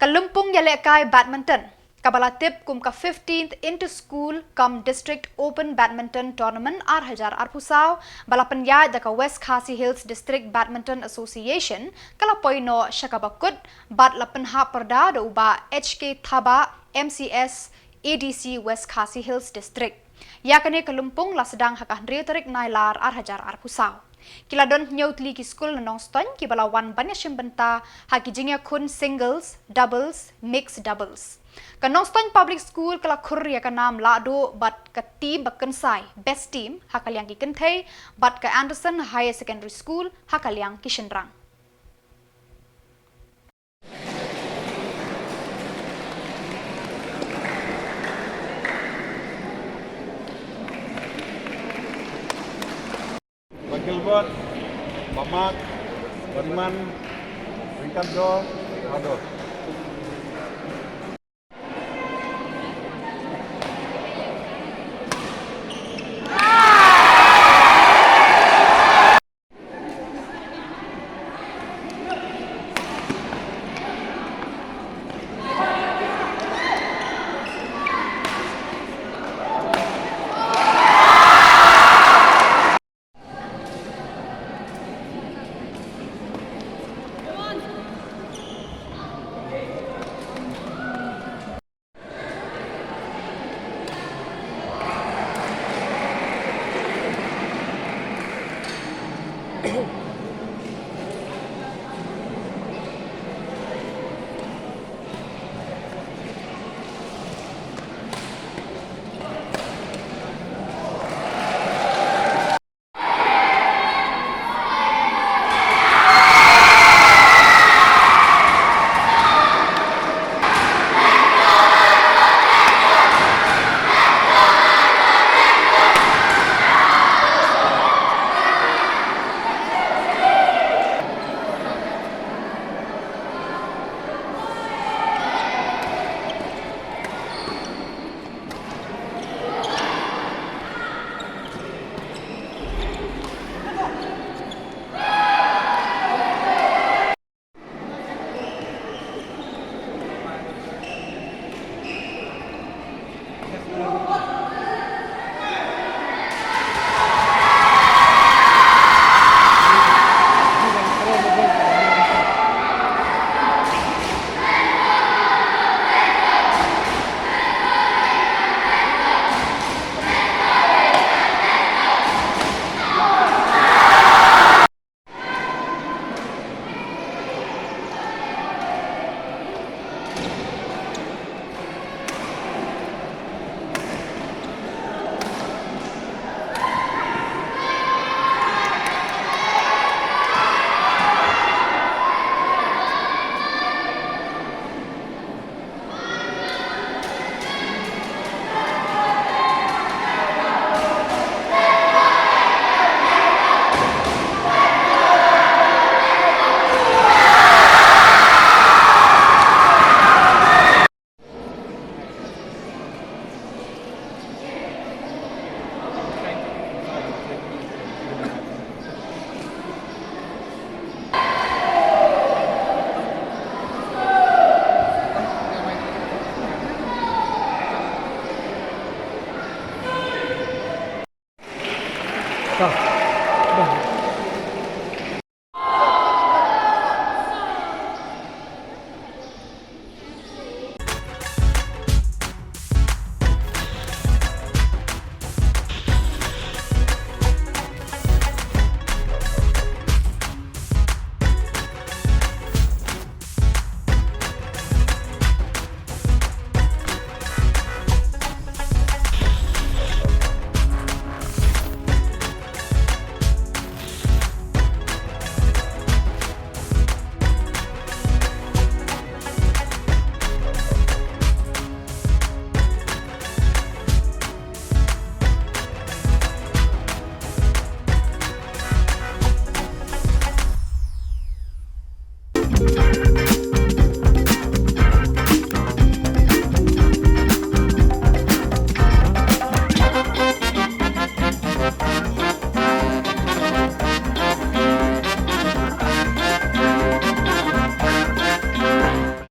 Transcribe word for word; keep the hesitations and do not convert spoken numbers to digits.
Ka lympung ïalehkai badminton kaba la tip kum ka fifteenth Inter School cum District Open Badminton Tournament ar hajar arphew saw, ba la pynïaid da ka West Khasi Hills District Badminton Association, ka la poi noh sha kaba kut, bad la pynhap pyrda da u Bah H K Thabah, M C S, A D C West Khasi Hills District. Ïa kane ka lympung la sdang ha ka hynriew tarik Nailar ar hajar arphew saw. Ki la don hynñiew tylli ki skul na Nongstoiñ kiba la wan ban ïashim bynta ha ki jingïakhun singles, doubles, mixed doubles. Ka Nongstoiñ Public School ka la khur ïa ka nam lahduh bad ka team ba kynsai, best team, ha ka liang ki kynthei, bad ka Anderson Higher Secondary School ha ka liang ki shynrang. Bah Gilbert, Bah Mark, Bah Riman, ryngkat Joe, Bah Dor.